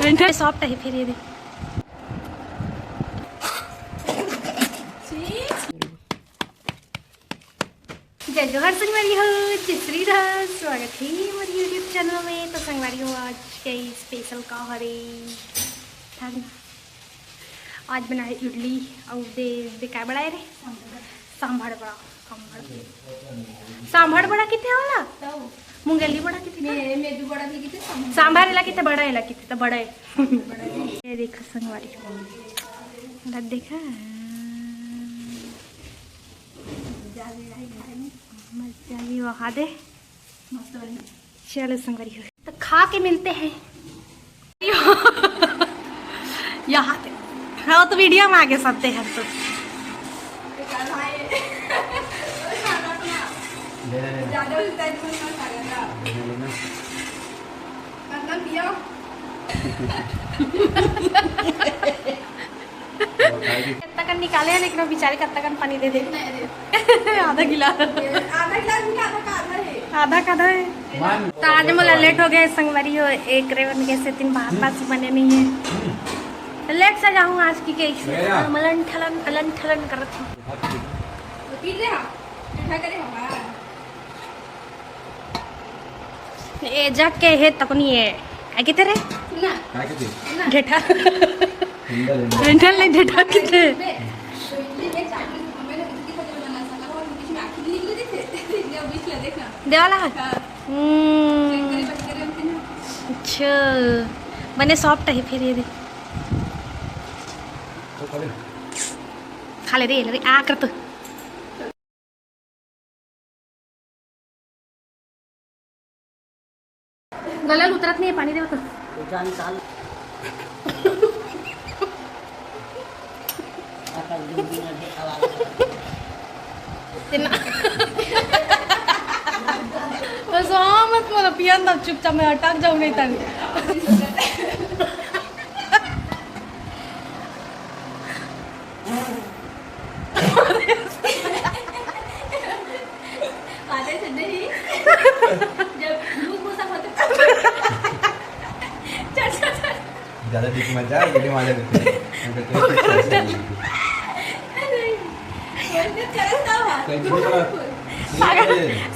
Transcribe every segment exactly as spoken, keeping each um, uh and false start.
घेटा। Soft है फिर ये दे। जय जोहार संगवारी हो, जय श्री राम। स्वागत है मोर YouTube चैनल में। तो संगवारी हो, आज के स्पेशल का हरे? आज बनाए इडली और दे, दे का बनाए रे? सांभर बड़ा। सांभर। सांभर बड़ा किथे होला? मुंगेली बड़ा किथे? सांभर एला किथे, बड़ा एला किथे, तो बड़ा है। ये देखो संगवारी, देखा। मजा ही वहा दे। चलो संगवारी हो, तो खा के मिलते हैं। यहाँ पे। हाँ, तो वीडियो में आगे सब ते हैं तो। कत्ता कन निकाले है, लेकिन वो बेचारे कत्ता कन पानी दे दे। आधा गिलास। आधा गिलास नहीं, आधा का आधा है। आधा का आधा है। तो आज मोला लेट हो गया संगवारी हो, एक रेवन के से तीन भात बासी बने नहीं है। तो लेट से जाऊँ आज की के इसलिए मलन ठलन, अलन ठलन करत हूँ। ए, जाके हे तकनी है। आ, किथे रे? ना। काय किथे? ना। ढेठा। Hindle, Hindle. हिंडल नहीं, ढेठा किथे? देवाला? हाँ। हम्म। अच्छा। बने सॉफ्ट है फिर ये दे। खा ले रे, ले रे, आ कर तो। गला ल उतरत नहीं है, पानी देव तो। बस हाँ, मत बोलो, पियन तब चुपचाप मैं अटक जाऊँ नहीं तभी। ज्यादा देख मत जा, वीडियो में आ जाते हैं।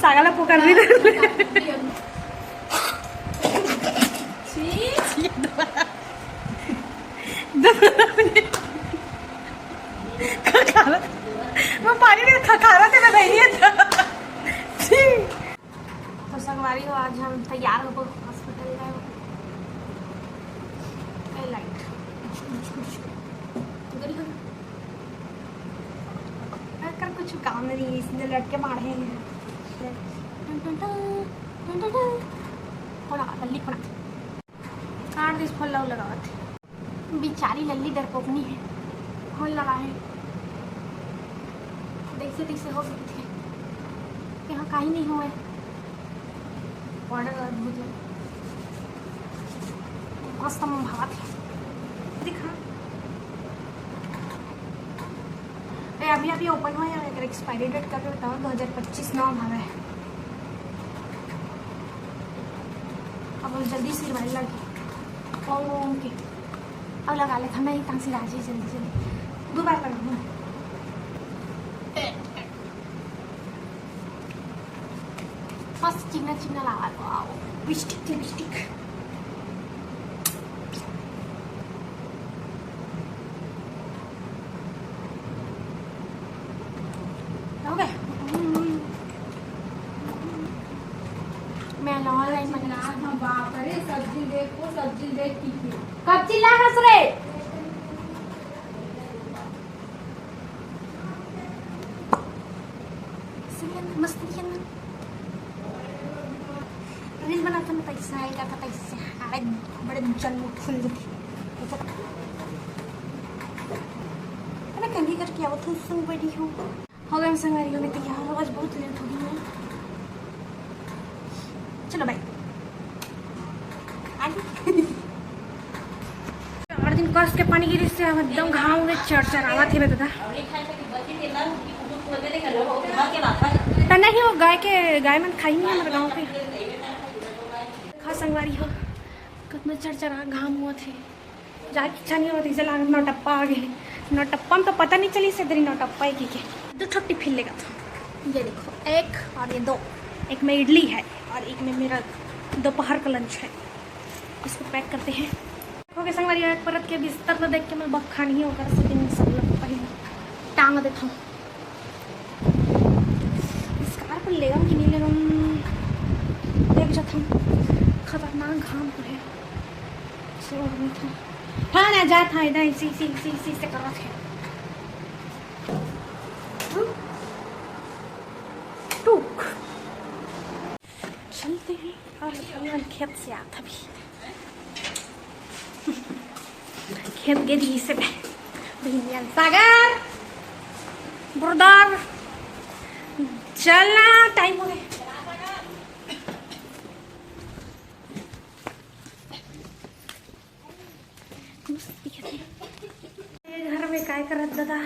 सागला पुकार भी। खखारा, मैं पानी नहीं, खखारा तेरा नहीं है। छी। तो संगवारी हो, आज हम तैयार होकर हॉस्पिटल गए। ए, लाइट। कर कुछ काम नहीं, इसलिए लटके मारे हैं। टन टन टन, टन टन टन। कोना, लल्ली कोना। काट दिस फोन लाऊ लगावत। बिचारी लल्ली डरपोकनी है, फोन लगा है, जैसे तैसे हो सकती है, यहाँ कहीं नहीं हुआ है। ऑर्डर अद्भुत है, मस्त हम भावत है। दिखा। ए, अभी, अभी ओपन हुआ है, अगर एक्सपायरी डेट का भी बताओ, दो हज़ार पच्चीस नौ भावे। अब जल्दी से भाई लगे, ओम ओम के। अब लगा ले था मैं ही तांसी राजी जल्दी जल्दी। दो बार लगा। मस्त चिकना चिकना लावा, वाओ, लिपस्टिक, लिपस्टिक। हो गए? मैं लावा लाइन बना। बाप रे, सब्जी देखो, सब्जी देख की। कब चिल्ला हंस रे? मस्त दिखे ना। रील बनाते में पैसा आएगा, पता इससे। अरे, बड़े जन फूल दिखे। अरे, कंघी करके आओ, तू सो बड़ी हो। हो गए संगवारी, मैं तैयार हो, आज बहुत लेट हो गई है। चलो बाय। हर दिन कस के पानी गिरी से एकदम घाम में चर चर आवा थे दादा। नहीं, वो गाय के, गाय मन खाही नहीं हमर गाँव के। खा संगवारी हो, कितना चरचरा घाम होवत हे। जाए के इच्छा नहीं होवत, इसे लागत नौटप्पा आ गए। नौटप्पा में तो पता नहीं चली से दरी नौटप्पा है कि के। दो ठो टिफिन लेगा था, ये देखो, एक और ये दो। एक में इडली है और एक में मेरा दोपहर का लंच है। इसको पैक करते हैं। हो गया संगवारी, एक परत के बिस्तर ला देख के मैं बखानी ही होकर से दिन सब लोग पहले टांग देता हूँ। स्कार्फ लेगम कि नहीं लेगम, देख जाता हूँ। खतरनाक घाम है। सो नहीं था। हाँ ना, जा था इधर, इसी, इसी, इसी, इसी से कर रहा था। टूक। चलते हैं और अपन खेत से आता भी। खेत गे रही से बे। भैया सागर, ब्रदर, चलना, टाइम हो गया। मस्त दिखत हे। ये घर में काय करत दादा?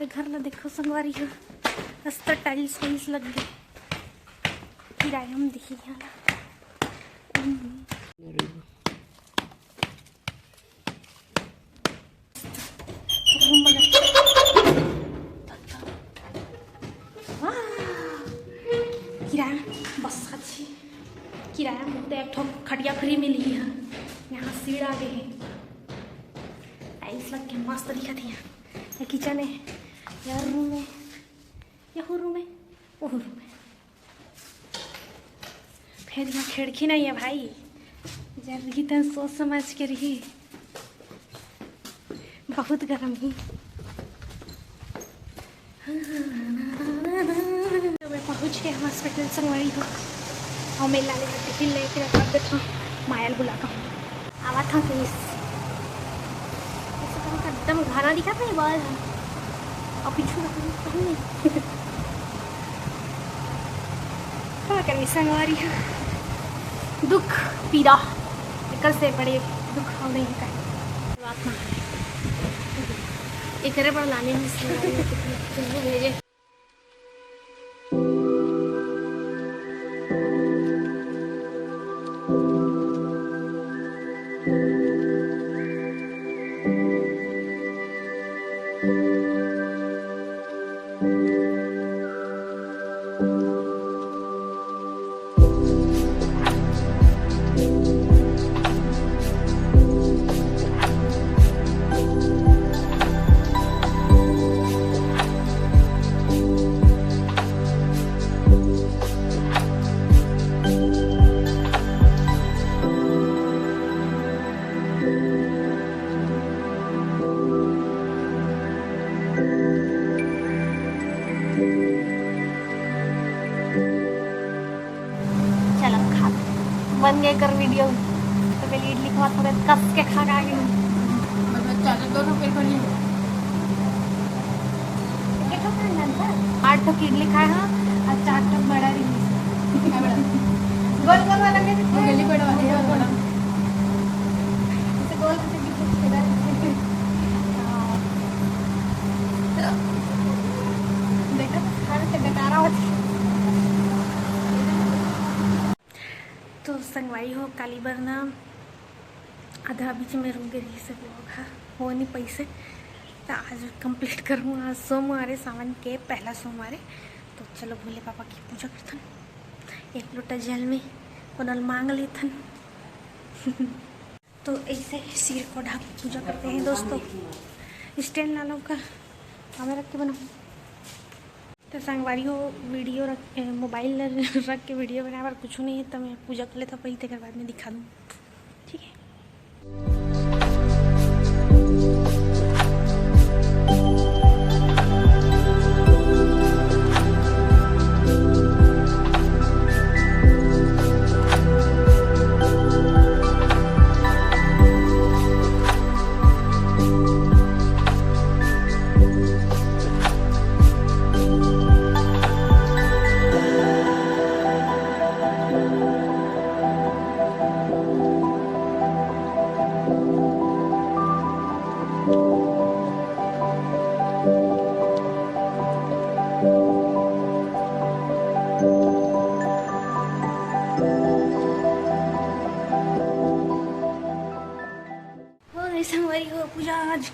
ये घर ला देखो संगवारी हो, मस्त टाइल्स वाइल्स लग गए। किराया में दिखी यहाँ ला। वाह! किराया बस अच्छी। किराया में तो एक ठो खटिया फ्री मिली है। यहाँ सीढ़ आ गए हैं। टाइल्स लग के मस्त दिखत है। ये किचन है, यह रूम है, यह रूम है, वो रूम है। फिर यहाँ खिड़की नहीं है भाई, जब भी तन सोच समझ के रही। बहुत गर्म ही। तो मैं पहुँच गया हॉस्पिटल संगवारी हो, और मेला ले टिफिन लेके रख देता हूँ, मायल बुला का। आवा था प्लीज। ऐसे करके एकदम घना दिखा था ये बाल। और पीछू का तो नहीं। का करबे संगवारी हो? दुख, पीड़ा, एकर से बड़े दुख और नहीं है कहीं। बात ना है। एकरे पर लाने में संगवारी हो, कितने, कितने भेजे। चल अब खा, बन गए कर वीडियो। तो पहले इडली खा, थोड़े कस के खा के आ गई। मतलब चादर दो ठो पेट भर ली। एक ठो खाना था। आठ ठो इडली खाए हाँ, और चार ठो बड़ा रही। गोल गोल वाला के वो गली बड़ा वाला, ये वाला बड़ा। इसे गोल से भी कुछ खेला। हाँ। देखा, खाने से गटारा होती। तो संगवारी हो, काली बर ना आधा बीच में रुक गई रही से vlog हा, हो नहीं पैसे। तो आज complete करूँ, आज सोमवार है, सावन के पहला सोमवार है। तो चलो भोले बाबा की पूजा करथन, एक लोटा जल में कोनो ल मांग लेथन। तो ऐसे सिर को ढक के पूजा करते हैं दोस्तों। स्टैंड ला लो का, हमें रख के बनाओ। तो संगवारी हो, वीडियो रख, ए, मोबाइल ल रख के वीडियो बनाए बर कुछ नहीं है, तो मैं पूजा कर लेता पहले, तेकर बाद में दिखा दूँ, ठीक है?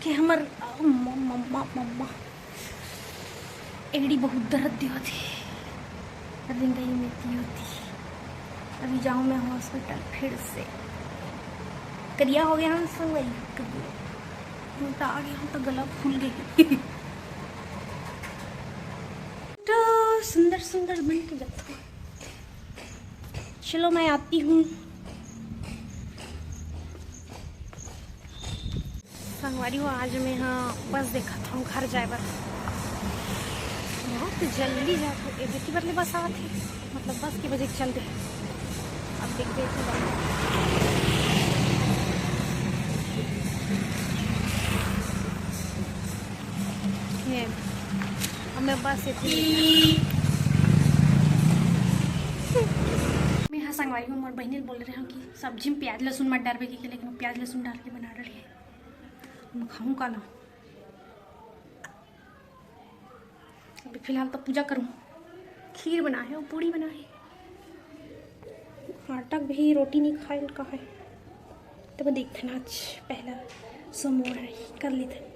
के हमर मम्मा, मम्मा, मम्मा, एड़ी बहुत दर्द देवत हे, रिंगई में ती होती। अभी जाऊँ मैं हॉस्पिटल फिर से। करिया हो गया हम संगवारी, करिया। मोटा आ गया हम तो गला फूल गई। तो सुंदर सुंदर बन के जाते हैं। चलो मैं आती हूँ। संगवारी हो, आज मैं हाँ बस देखत हूँ घर जाए बर। बहुत जल्दी जात हूँ, एती बर ले बस आत हे, मतलब बस के वजह से चलते हैं। अब देखते हैं। ये अब मैं बस एती। मैं हाँ संगवारी हो, मोर बहिनी ल बोले रहे हूँ कि सब्जी में प्याज लहसुन मत डालबे के, लेकिन वो प्याज लहसुन डाल के बना रही है। मैं खाऊँ का ना? अभी फिलहाल तो पूजा करूँ। खीर बनाए हे, पूड़ी बनाए हे, आटा भी, रोटी नहीं खाए का है। तो मैं देखना आज पहला सोमवार है, कर लेते हैं।